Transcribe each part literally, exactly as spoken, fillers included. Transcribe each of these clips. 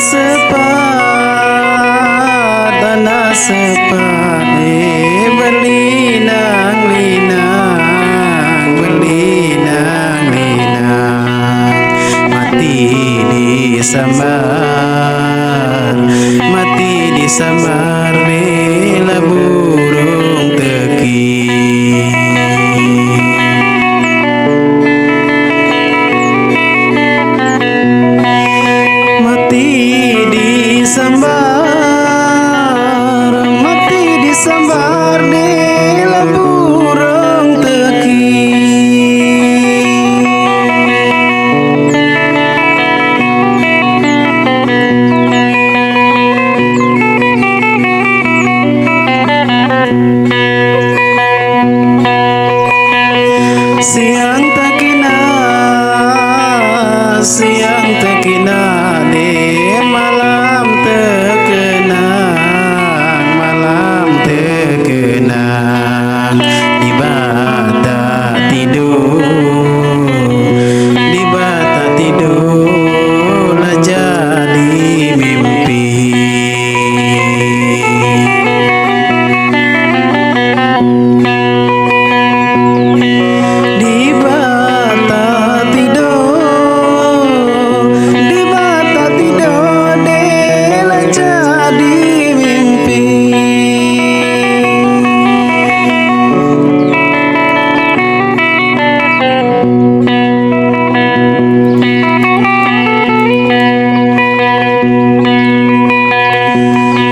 Sepat, anak sepat, eh, berlinang-linang, berlinang-linang. Mati disambar, mati disambar, bela burung teki. Mati disambar, mati disambar, bela burung teki. Siang tekina, siang tekina, eh, malam tekena, malam tekena. Dibata tido, dibata tido, la jadi mimpi. Dibata tido, dibata tido, dela jadi mimpi.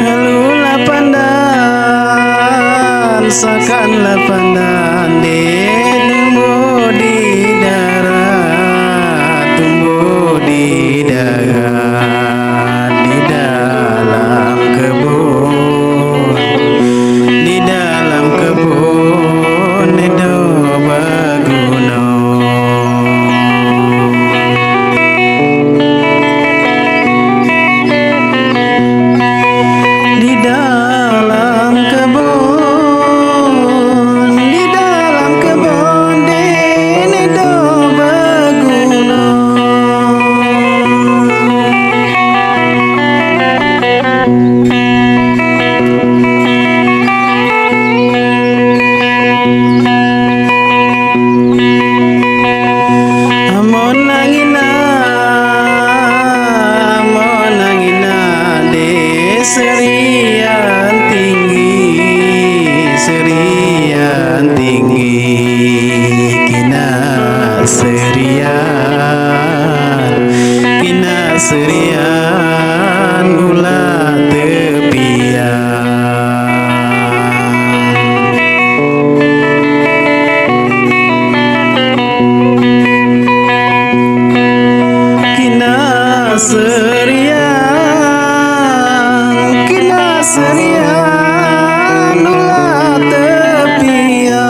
Alulah pandan, sakanlah pandan, deng tumbuh di darat, tumbuh di darat, di dalam kebun, di dalam kebun, endo beguna. Di dalam kebun, di dalam kebun, deng endo beguna. Amun angina, amun angina, deng serian tinggi, serian tinggi, kina serian, kina serian ulat tepian. Kina serian, kina serian ulat tepian.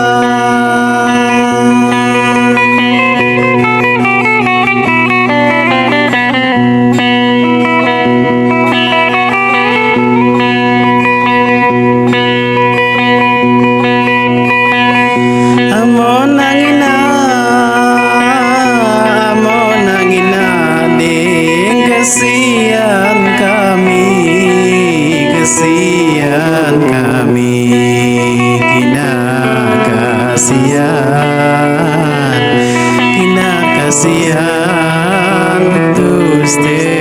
Amun angina, amun angina, deng kasian kami, kasian kami, kina kasian, kina kasian utus te